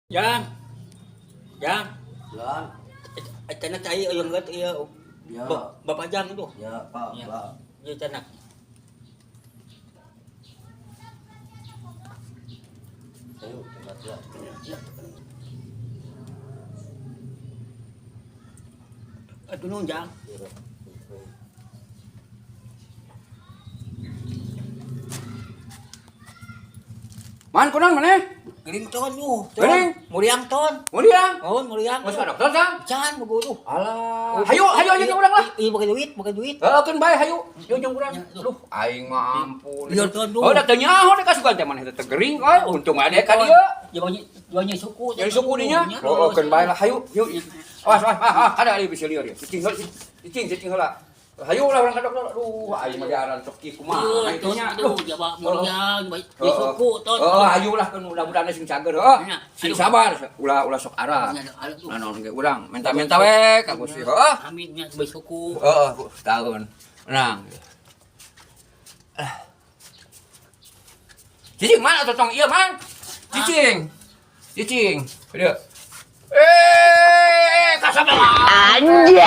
Jang. Jang. Jang. Canak cai euy geut ieu. Ya. Bapak Jang itu. Ya, Pak, Ya. Pak. Ieu canak. Ayo, coba ya. Ya. Aduh nuhun, Jang. Man kunaon maneh? Gering ton lu. Gering? Muriang ton. Muriang. Oh, muriang. Geus ka dokter Jang? Can bogo tuh. Alah. Hayu, hayu aja jeung urang lah. Iya, pakai duit, pakai duit. Heeh, keun bae hayu. Yuk jeung urang. Ya, Duh, aing mah ampun. Lieur ton lu. Oh, da teu nyaho deh kasugan teh maneh teh gering euy. Untung ade ka dieu. Jawanya suku. Jadi suku dinya. Oh, keun bae lah hayu. Yuk. Awas, awas, ah, ada ari bisa lieur ya. Cicing heula, cicing, cicing heula. Hayu lah urang ka dokter. Duh, aing mah diaran sok kieu kumaha Itu itu nya. Duh, jawa muriang, di suku ton. Oh, hayu lah keun mudah-mudahan sing cager heuh. Nya, Sing aduh. sabar, ulah ulah sok arah. Nya, aduh. Naon ge urang menta-menta we ka Gusti heuh. Amin nya bae suku. Heeh, tahun. Menang. Cicing mana totong ieu man? Cicing. Cicing. Dieu. Eh, kasabalah. Anjay.